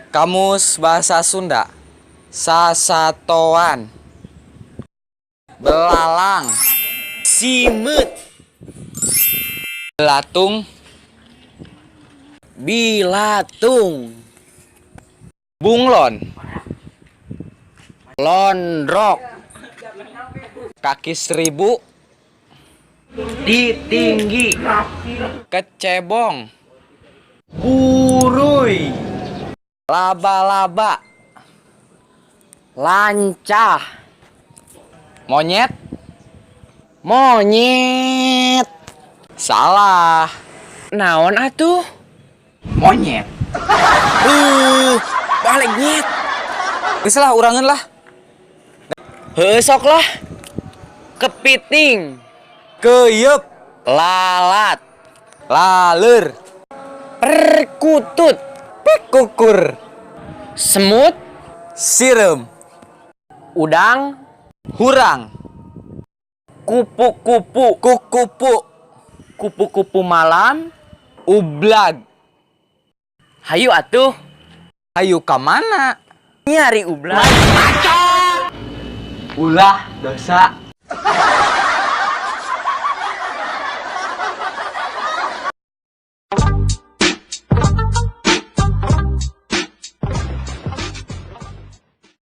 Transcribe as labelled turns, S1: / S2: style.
S1: Kamus Bahasa Sunda. Sasatoan. Belalang.
S2: Simeut.
S1: Belatung.
S2: Bilatung.
S1: Bunglon.
S2: Londrok.
S1: Kaki seribu.
S2: Ditinggi.
S1: Kecebong.
S2: Buruy.
S1: Laba-laba.
S2: Lancah.
S1: Monyet.
S2: Monyet.
S1: Salah.
S2: Naon atuh?
S1: Monyet.
S2: Balik nyet.
S1: Geus lah, urangeun lah.
S2: Heueuh, sok lah. Kepiting.
S1: Keyeup.
S2: Lalat.
S1: Laleur.
S2: Perkutut.
S1: Pikukur.
S2: Semut.
S1: Sireum.
S2: Udang.
S1: Hurang.
S2: Kupu-kupu.
S1: Kukupu.
S2: Kupu-kupu malam.
S1: Ublag.
S2: Hayu atuh.
S1: Hayu ka mana?
S2: Nyari ublag.
S1: Ulah dosa.